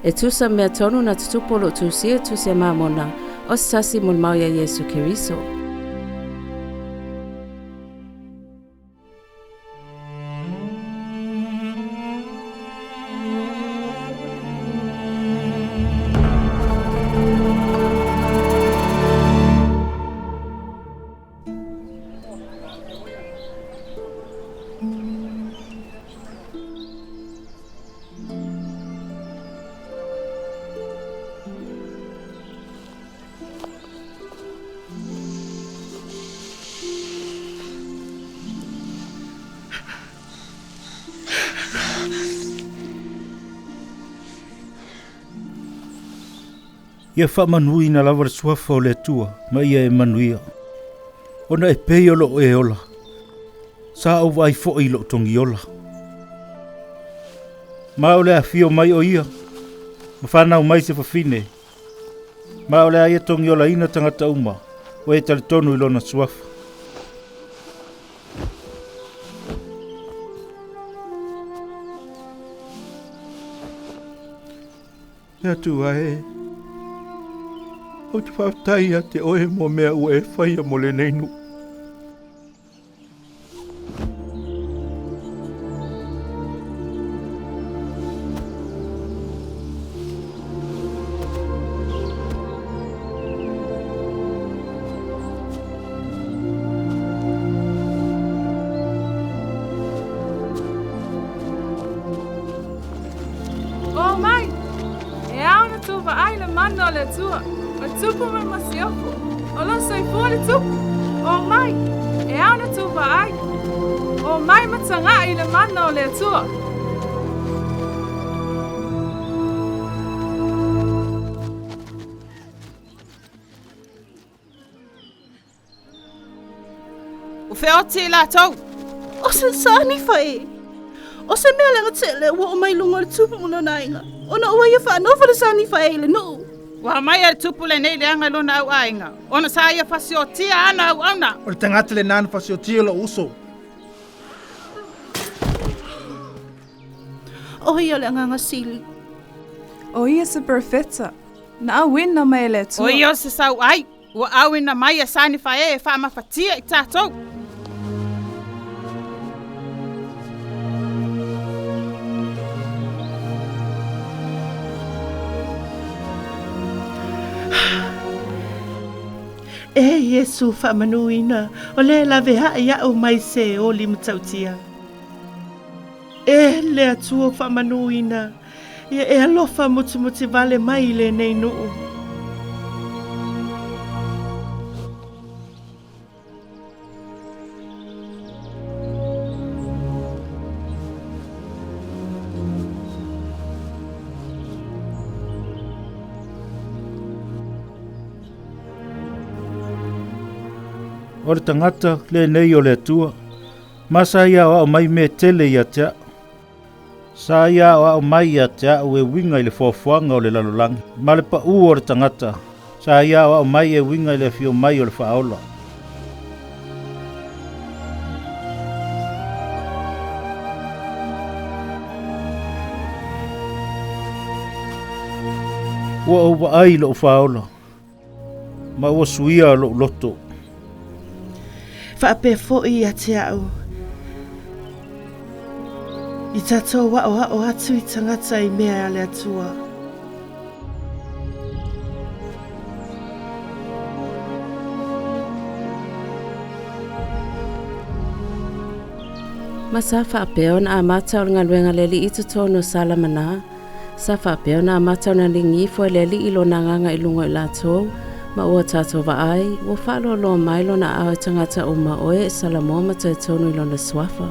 E tusa mea tonu na tutupu o loo tusia tusi a Mamona, o se tasi molimau ia Iesu Keriso. Ia faamanuina lava le suafa o le Atua ma ia e manuia, ona e pei o loo e ola. Sa ou vaai foi i lou togiola. Ma o le afio mai o ia, ma fanau mai se fafine, ma o le a ia togiolaina tagata uma o e talitonu i lona suafa. Le Atua e, ou te faafetai ia te oe mo mea ua e faia mo lenei nuu. O mai! E ao ona tou vaai le mana o le Atua, o le Tupu ma le Masiofo, o lo o soifua le Tupu. O mai! E ao ona tou vaai. O mai ma taga'i i le mana o le Atua. Ua feoti i latou. O se sanifa e. O se mea leaga tele ua oo mai luga o le tupu ma lona aiga, ona ua ia faanofo le sanifa e i le nuu. Ua aumai e le tupu lenei leaga i lona auaiga, ona sa ia fasiotia ana auauna. O le tagata lena na fasiotia lou uso. O ia le Agaga Sili. O ia se perofeta, na auina mai e le Atua. O ia o se sauai. Ua auina mai e Sanifa e e faamafatia i tatou. E Iesu faamanuina, o le laveai aʻu mai se oli matautia. E le Atua faamanuina, ia e alofa mutimuti vale mai i lenei nuu. O le tagata lenei o le Atua, ma sa ia aoao mai mea tele ia te a'u. Sa ia aoao mai ia te a'u e uiga i le foafoaga o le lalolagi ma le pa'ū o le tagata. Sa ia aoao mai e uiga i le afio mai o le Faaola. Ua ou vaai i lo'u Faaola, ma ua suia lo'u loto. Faapea foi ia te a'u, i tatou aʻoaʻo atu i tagata i mea a le Atua. Ma sa faapea ona amata o le galuega a le Alii i totonu o Salamana. Sa faapea ona amata ona ligi ifo e le Alii lona agaga i luga o i latou, ma ua tatou vaai, ua faaloaloa mai lona aao i tagata uma o e e Salamoa ma talitonu i lona suafa.